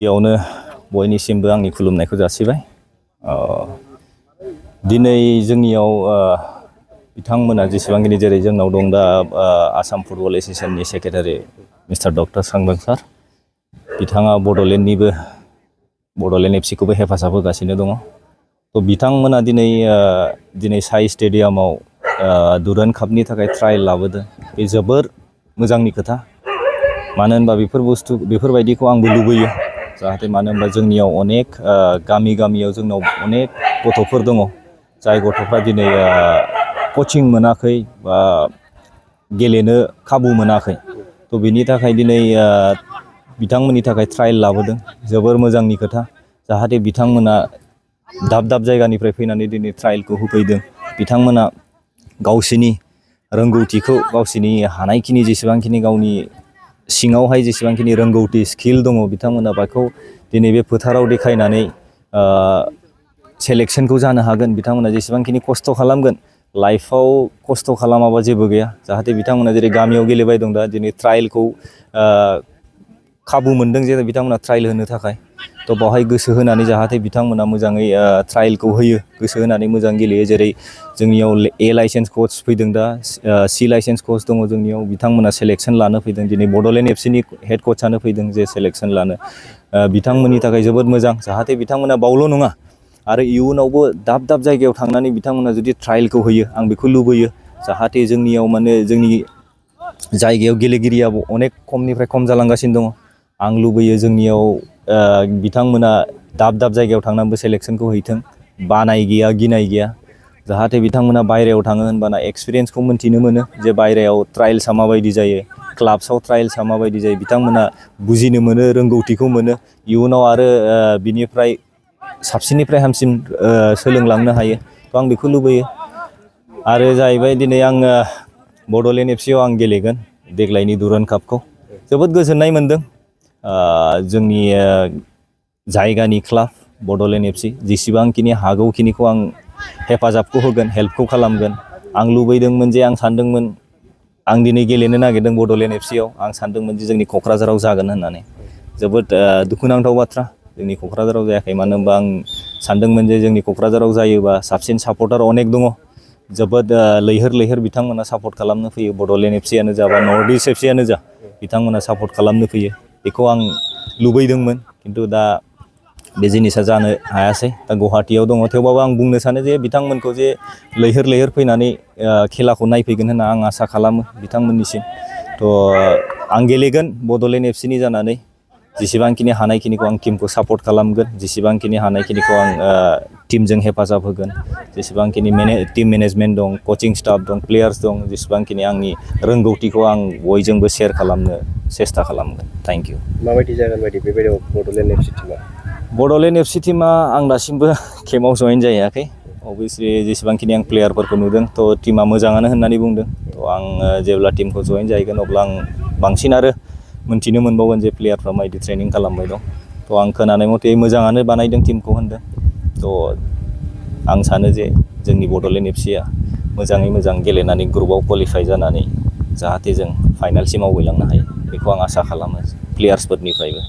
बेयावनो बयनिसिमबो आंनि खुलुमनायखौ जासिबाय। दिनै जोंनियाव बिथांमोना जेसेबांखिनि जेरै जोंनाव दं दा आसाम फुटबल एस'सिएशननि secretary mister doctor Sangram sir, बिथाङा बड'लेण्ड एफसिखौबो हेफाजाब होगासिनो दङ। थ' बिथांमोना दिनै साइ स्टेडियामाव दुरान्ड कापनि थाखाय ट्रायल लाबोदों। बे जोबोर मोजांनि खोथा। मानो होनबा बेफोरबायदिखौ आंबो लुबैयो। जाहाथे मानो होनबा जोंनियाव अनेक गामियाव जोंनाव अनेक गथ'फोर दङ, जाय गथ'फ्रा दिनै कचिं मोनाखै बा गेलेनो खाबु मोनाखै। थ' बेनि थाखाय दिनै बिथांमोननि थाखाय ट्रायल लाबोदों। जोबोर मोजांनि खोथा। जाहाथे बिथांमोना दाब जायगानिफ्राय फैनानै दिनै ट्रायलखौ होफैदों। बिथांमोना गावसिनि रोंगौथिखौ, गावसिनि हानायखिनि जेसेबांखिनि गावनि सिङावहाय जेसेबांखिनि रोंगौथि स्किल दङ, बिथांमोना बेखौ दिनै बे फोथाराव देखायनानै सेलेक्सनखौ जानो हागोन। बिथांमोना जेसेबांखिनि खस्थ' खालामगोन, लाइफआव खस्थ' खालामाबा जेबो गैया। जाहाथे बिथांमोना जेरै गामियाव गेलेबाय दं दा, दिनै ट्रायलखौ खाबु मोनदों जे बिथांमोना ट्रायल होनो थाखाय। थ' बावहाय गोसो होनानै जाहाथे बिथांमोना मोजाङै ट्रायलखौ होयो, गोसो होनानै मोजां गेलेयो। जेरै जोंनियाव ए लाइसेन्स कच फैदों दा, सि लाइसेन्स कच दङ जोंनियाव, बिथांमोना सेलेक्सन लानो फैदों। दिनै बड'लेण्ड एफसिनि हेड कचानो फैदों जे सेलेक्सन लानो। बिथांमोननि थाखाय जोबोद मोजां। जाहाथे बिथांमोना बावल' नङा, आरो इयुनावबो दाब जायगायाव थांनानै बिथांमोना जुदि ट्रायलखौ होयो, आं बेखौ लुबैयो। जाहाथे जोंनियाव माने जोंनि जायगायाव गेलेगिरियाबो अनेक खमनिफ्राय खम जालांगासिनो दङ। आं लुबैयो जोंनियाव बिथांमोना दाब जायगायाव थांनानैबो सेलेक्सनखौ हैथों। बानाय गैया, गिनाय गैया। जाहाथे बिथांमोना बायहेरायाव थाङो होनबाना एक्सपिरियेन्सखौ मोन्थिनो मोनो जे बायहेरायाव ट्रायल्सआ माबायदि जायो, क्लाब्सआव ट्रायल्सआ माबायदि जायो। बिथांमोना बुजिनो मोनो, रोंगौथिखौ मोनो। इयुनाव आरो बिनिफ्राय साबसिननिफ्राय हामसिन सोलोंलांनो हायो। थ' आं बेखौ लुबैयो। आरो जाहैबाय दिनै आङो बड'लेण्ड एफसियाव आं गेलेगोन देग्लायनि दुरान्ड कापखौ। जोबोद गोजोननाय मोन्दों। जोंनि जायगानि क्लाब बड'लेण्ड एफसि जेसेबांखिनि हागौखिनिखौ आं हेफाजाबखौ होगोन, हेल्पखौ खालामगोन। आं लुबैदोंमोन जे आं सानदोंमोन आं दिनै गेलेनो नागिरदों बड'लेण्ड एफसियाव। आं सानदोंमोन जे जोंनि क'क्राझाराव जागोन होननानै। जोबोद दुखुनांथाव बाथ्रा, जोंनि क'क्राझाराव जायाखै। मानो होनबा आं सानदोंमोन जे जोंनि क'क्राझाराव जायोबा साबसिन सापर्टार अनेक दङ। जोबोद लैहोर बिथांमोना सापर्ट खालामनो फैयो। बड'लेण्ड एफसियानो जा बा नर्थ इस्ट एफसियानो जा, बिथांमोना सापर्ट खालामनो फैयो। बेखौ आं लुबैदोंमोन, खिन्थु दा बे जिनिसा जानो हायासै। दा गुवाहाटियाव दङ। थेवबाबो आं बुंनो सानो जे बिथांमोनखौ जे लैहोर फैनानै खेलाखौ नायफैगोन होनना आं आसा खालामो बिथांमोननिसिम। थ' आं गेलेगोन बड'लेण्ड एफसिनि जानानै। जेसेबांखिनि हानायखिनिखौ आं टिमखौ सापर्ट खालामगोन, जेसेबांखिनि हानायखिनिखौ आं टिमजों हेफाजाब होगोन। जेसेबांखिनि टिम मेनेजमेन्ट दं, कचिं स्टाफ दं, प्लेयार्स दं, जेसेबांखिनि आंनि रोंगौथिखौ आं बयजोंबो शेयार खालामनो सेस्था खालामगोन। Thank you. माबायदि जागोन बायदि बेबायदियाव बड'लेण्ड एफसि टिमा? बड'लेण्ड एफसि टिमा आं दासिमबो केम्पआव जइन जायाखै। अभियासलि जेसेबांखिनि आं प्लेयारफोरखौ नुदों, थ' टिमा मोजाङानो होननानै बुंदों। थ' आं जेब्ला टिमखौ जइन जाहैगोन, अब्ला आं बांसिन आरो मोन्थिनो मोनबावगोन जे प्लेयारफ्रा माबायदि ट्रेनिं खालामबाय दं। थ' आं खोनानाय मथे मोजाङानो बानायदों टिमखौ होनदों। थ' आं सानो जे जोंनि बड'लेण्ड एफसिया मोजाङै मोजां गेलेनानै ग्रुपआव क्वालिफाइ जानानै जाहाथे जों फाइनालसिम आवगायलांनो हायो, बेखौ आं आसा खालामो प्लेयार्सफोरनिफ्रायबो।